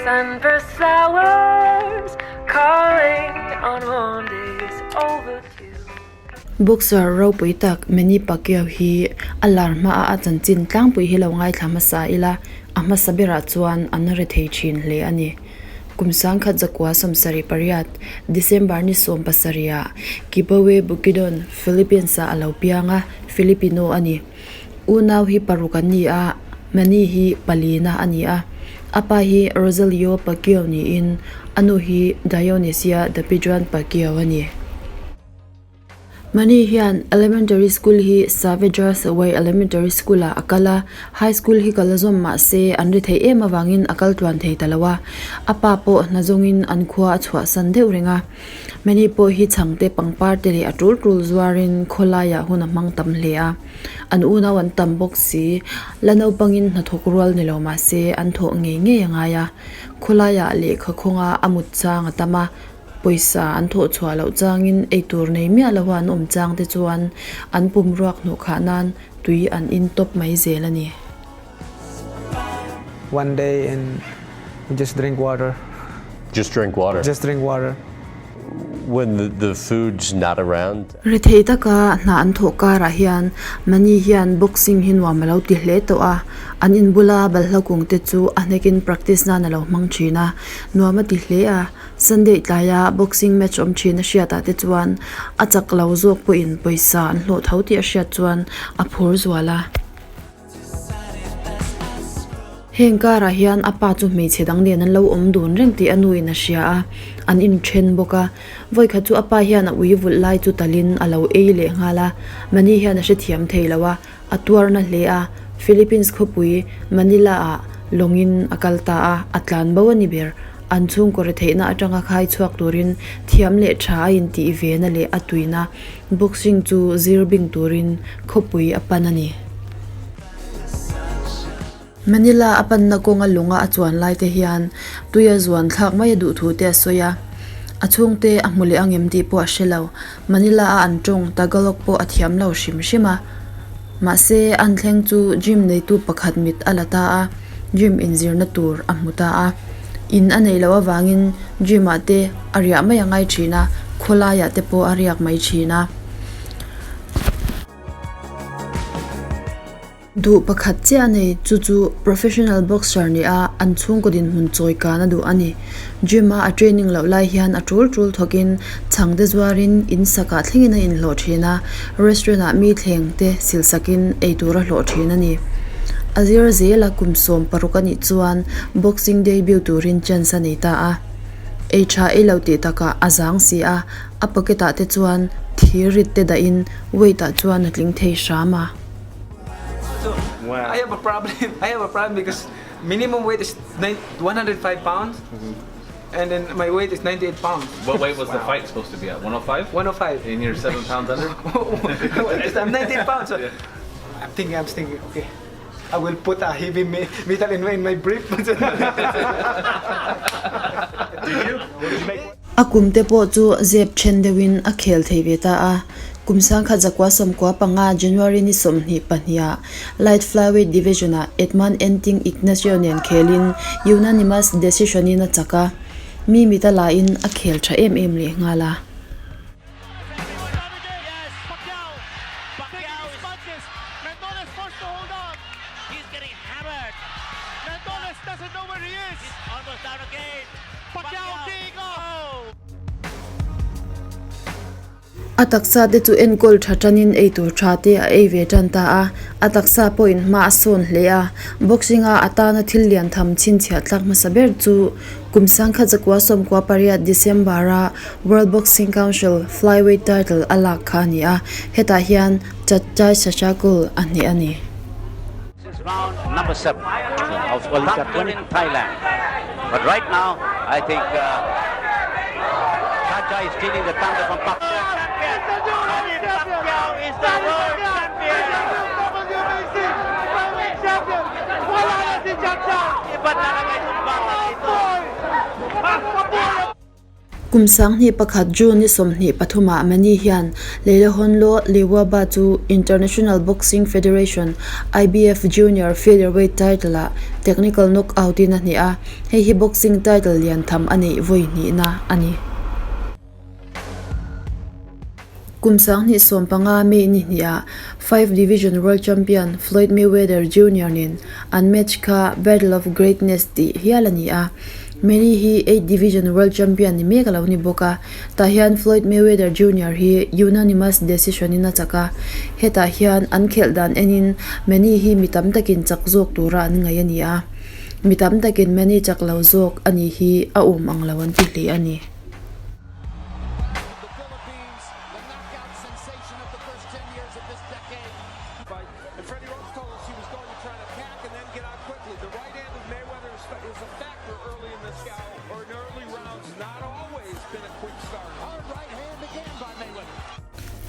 Sunburst flowers calling on warm days overdue. Boxer ropui tak Manny Pacquiao hi a lar hmaah a chanchin tlangpui hi lo ngaithla hmasa ila, a hmasa berah chuan an ri thei thin hle a ni. Kum sangkhat zakua 78, December ni 70 ah Kibawe Bukidnon, Philippines-ah a lo piang a, Filipino a ni. Unau hi paruk an ni a, Manny hi palina a ni a. A pa hi Rosalio Pacquiao niin a nu hi Dionisia Dapijuan Pacquiao a ni. Manny hian Elementary School hi Saavedra Way Elementary School ah a kal a, High School hi kal a zawm mah se an ri theih em avangin a kal tluan thei ta lo a, a pa pawh hna zawngin an khua a chhuahsan deuh reng a. Manny pawh hi chhangte pangpar te leh a tul tul zuarin khawlaiah hun a hmang tam hle a, an unau an tam bawk si. La naupangin hnathawk rual ni lo mah se an thawh ngei ngei a ngai a, khawlaiah lehkha khawnga a mut chang a tam a, Pawisa an thawh chhuah loh changin eitur nei miah loha an awm chang te chuan an pum ruak hnawh khah nan tui an in tawp mai zel a ni. One day and we just drink water. Just drink water? Just drink water. When the the food's not around? Rethei taka hna an thawh karah hian Manny hian boxing hi nuam a lo ti hle tawh a, an inbula balhla kung te chu a hnekin practice nan a lo hmang thin a, nuam a ti hle a. Sunday tlaia boxing match awm thin a hriatah te chuan a chak lo zawk pawhin pawisa an hlawh tho tih a hriat chuan a phur zual a. Heng karah hian a pa chu hmeichhe dang nen an lo awm dun reng tih a nuin a hria a, an inthen bawk a. Vawikhat chu a pa hian a ui vulh lai chu talin a lo ei leh nghal a, Mani hian a hrethiam thei lo a, a tuarna hle a, Philippines khawpui Manila-ah lawngin a kal ta a, a tlan bo a ni ber. An chhungkaw retheihna atanga khai chhuak turin thiam leh tha a intih vena leh a tuina boxing chu zir bing turin khawpui a pan a ni. Manila a panna kawnga lunga a chuan lai te hian tui a zuan thlak mai a duh thu te a sawi a, a chhungte a hmu leh angem tih pawh a hre lo. Manila a an tawng Tagalog pawh a thiam lo hrim hrim a. Mahse, an thleng chu gym neitu pakhat mit a la ta a, gym inzirna tur a hmu ta a. In a neih loh avangin gym ah te a riah mai a ngai thin a, khawlaiah te pawh a riak mai thin a. Duh pakhat chiah a nei, chu chu professional boxer nih a, an chhungkaw dinhmun chawi kan a duh a ni. Gym a a training loh lai hian a tul tul thawkin chhangte zuarin in sakah thlengin a inhlawh thin a, restaurant ah mi thleng te silsakin eitur a hlawh thin a ni. A zir zel a kum 60 a nih chuan boxing debut turin chance a nei ta a. Ei tha ei lo tih takah a zang si a, a pocket ah te chuan thir rit te dahin weight ah chuan a tling thei hram a. So I have a problem. I have a problem because minimum weight is 105 pounds, and then my weight is 98 pounds. What weight was the fight supposed to be at? 105? 105. And you're 7 pounds under? I'm 98 pounds. So I'm thinking, I'm thinking, okay, I will put a heavy metal in my, in my brief. Did you? Did you make A kum te pawh chu zep then deuhin a khel thei ve ta a. Kum sangkhat zakua 95 January ni 22 ah Light Flyweight Division ah Edmund Enting Ignacio nen khelin unanimous decision in a chak a, mi mit a lahin a khel tha em em leh nghal a. A taksa te chu enkawl tha tanin eitur tha te a ei ve tan ta a, a taksa pawhin hma a sawn hle a. Boxing a atana thil lian tham chhinchhiah tlak hmasa ber chu kum sangkhat zakua 98 December a World Boxing Council Flyweight title a lak kha a ni a, hetah hian Chatchai Sasakul a hneh a ni. This is round number 7 of Olympiad 20 in Thailand. But right now, I think Chatchai is stealing the thunder from Pacquiao. Manny Pacquiao is the world champion. Iba talaga itong bata ito. Kum 2001 June ni 23 ah Manny hian Leilehonlo Lewaba chu International Boxing Federation, IBF, Junior Featherweight title ah technical knockout in a hneh a, hei hi boxing title lian tham a neih vawi hnihna a ni. Kum 2015 May ni hnih ah Five Division World Champion Floyd Mayweather Junior nen an match kha Battle of Greatness tih hial a ni a. Manny hi Eight Division World Champion ni mek a lo ni bawk a, tah hian Floyd Mayweather Junior hi unanimous decision in a chak a, hetah hian an khelh dan enin Manny hi mi tam takin chak zawk tura an ngaih a ni a, mi tam takin Manny chak lo zawk a nih hi a awm ang lo an ti hle a ni.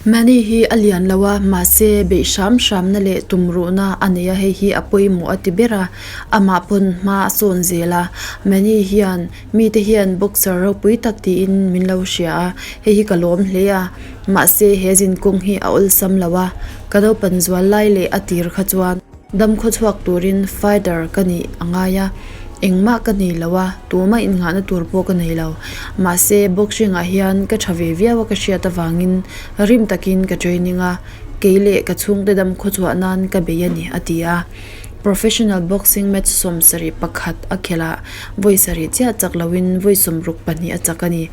Manny hi a lian lo a, mahse beih hram hramna leh tumruhna a nei a, hei hi a pawimawh a ti ber a, amah pawn hma a sawn zel a, Manny hian mite hian boxer ropui tak tiin min lo hria a, hei hi ka lawm hle a, mahse he zinkawng hi a awlsam lo a, ka naupan zual lai leh a tir kha chuan. Dam khawchhuak turin fighter ka nih a ngai a, engmah ka nei lo a, tumah innghahna tur pawh ka nei lo. Mahse, boxing ah hian ka tha ve viau a ka hriat avangin rim takin ka training a, kei leh ka chhungte dam khawchhuah nan ka bei a ni, a ti a. Professional boxing match 71 a khelh ah vawi sarih chiah chak loin vawi 62 a chak a ni.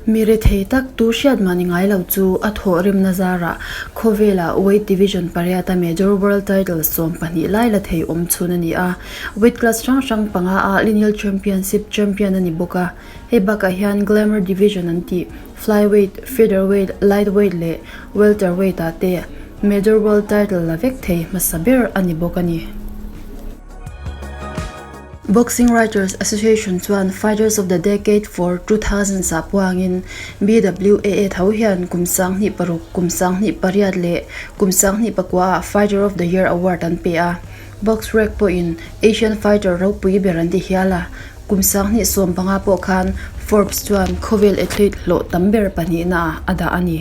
Mi rethei tak tu hriat mah ni ngai lo chu a thawh rimna zarah khawvela weight division pariata major world title 12 lai la thei awm chhun a ni a. Weight class hrang hrang panga ah lineal championship champion a ni bawk a. Hei bakah hian glamour division an tih flyweight, featherweight, lightweight leh welterweight ah te major world title la vek thei hmasa ber a ni bawk a ni. Boxing Writers Association chuan Fighters of the Decade for 2000 ah puangin BWAA tho hian kum 2006, kum 2008 leh kum 2009 ah Fighter of the Year award an pe a. BoxRec pawhin Asian fighter ropui ber an ti hial a, kum 2015 pawh khan Forbes chuan khawvel athlete hlawh tam ber pahnihna ah a dah a ni.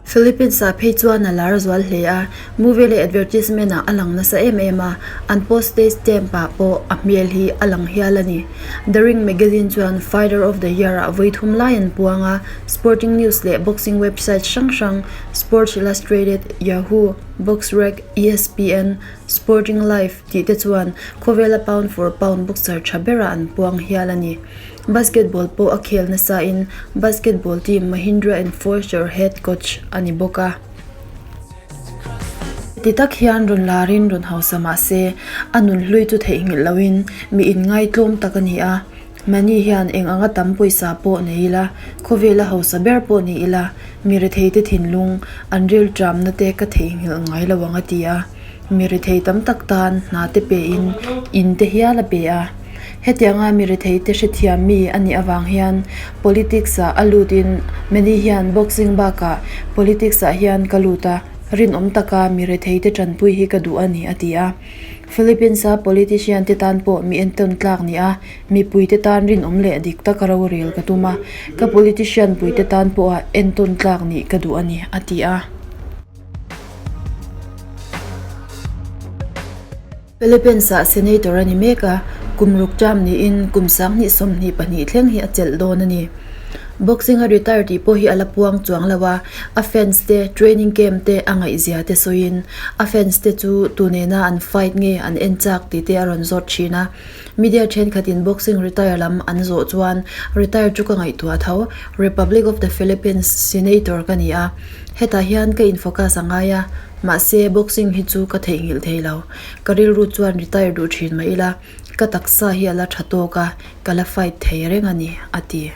Philippines ah phei chuan a lar zual hle a, movie leh advertisement ah a lang nasa em em a, an postage stamp ah pawh a hmel hi a lang hial a ni. The Ring magazine chuan Fighter of the Year ah vawi thum lai an puang a, Sporting News leh boxing website hrang hrang Sports Illustrated, Yahoo, BoxRec, ESPN, Sporting Life tih te chuan khawvela pound for pound boxer tha berah an puang hial a ni. Basketball pawh a khel nasa in basketball team Mahindra and Forger head coach a ni bawk a. Ti tak hian rawn larin rawn hausa mah se a nun hlui chu theihnghilh loin mi inngai tlawm tak a ni a. Mahni hian eng anga tam pawisa pawh nei ila, khawvela hausa ber pawh ni ila, mi retheite thinlung an rilṭamna te ka theihnghilh ngai lo ang a ti a. Mi rethei tam tak tan hna te pein in te hial a pe a. Hetianga mi rethei te hrethiam mi a nih avang hian politics ah a lut in Manny hian boxing bakah politics ah hian ka lut a, rinawm taka mi rethei te tanpui hi ka duh a ni a ti a. Philippines a politician te tan pawh mi entawn tlak ni a, mipui te tan rinawm leh dik taka rorel ka tum a, ka politician pui te tan pawha entawn tlak nih ka duh a ni a ti a. Philippines ah Senator a ni mek a, kum ruk term niin kum 2022 thleng hi a chelh dawn a ni. Boxing a retire tih pawh hi a la puang chuang lo a, a fans te training camp te a ngaihzia te sawiin a fans te chu tu nena an fight nge an en chak tih te a rawn zawt thin a. Media thenkhatin boxing retire lam an zawh chuan retire chu ka ngaihtuah tho, Republic of the Philippines Senator ka ni a, hetah hian ka in focus a ngai a, mahse boxing hi chu ka theihnghilh thei lo. Ka rilru chuan retire duh thin mah ila, ka taksa hi a la tha tawk a, ka la fight thei reng a ni, a ti.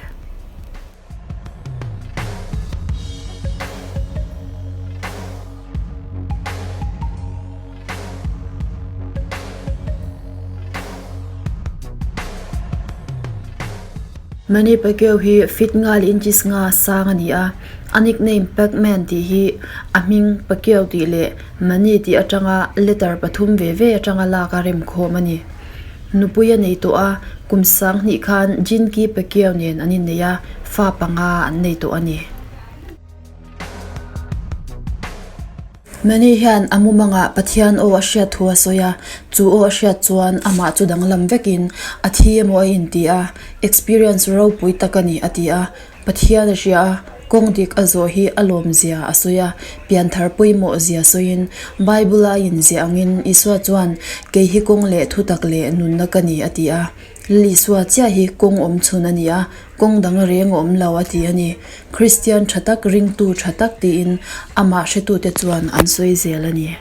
Manny Pacquiao hi feet nga leh inches nga sang a ni a, a nickname Pacman tih hi a hming Pacquiao tih leh Manny tih atanga letter pathum ve ve atanga lak a remkhawm a ni. Nupui a nei tawh a, kum 2000 khan Jinky Pacquiao nen an innei a, fa panga an nei tawh a ni. Manny hian a mumangah Pathian aw a hriat thu a sawi a, chu aw a hriat chuan amah chu danglam vekin a thi emaw a inti a, experience ropui tak a ni a ti a, Pathian a hria a, kawng dik a zawh hi a lawmzia a sawi a, pianthar pawimawh zia sawiin Bible a inziah angin Isua chuan kei hi kawng leh thutak leh nunna ka ni a ti a, Lisua chiah hi kawng awm chhun a ni a, kawng dang reng a awm lo a ti a ni. Kristian tha tak, ringtu tha tak tiin amah hretute chuan an sawi zel a ni.